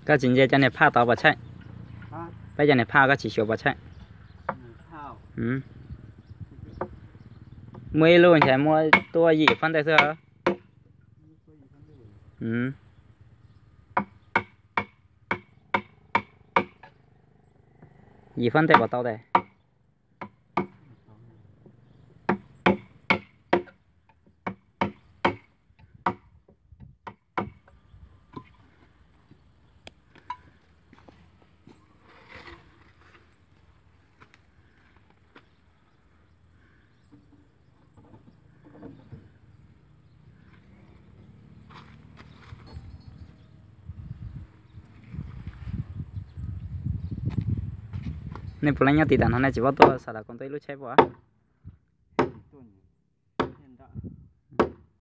Koj tsis ntsia cov niag phaj tod pov tshaib? Peb cov niag phaj koj tsis xyuas pov tshaib? Muaj ib lub ntshe muaj tuaj yim fab ntej xwb. Yim fab ntej pom tau tes. Nej puav leej nyob tim tas no nej tsis paub tuaj Xalas Koom tuaj ib lub tsheb puas?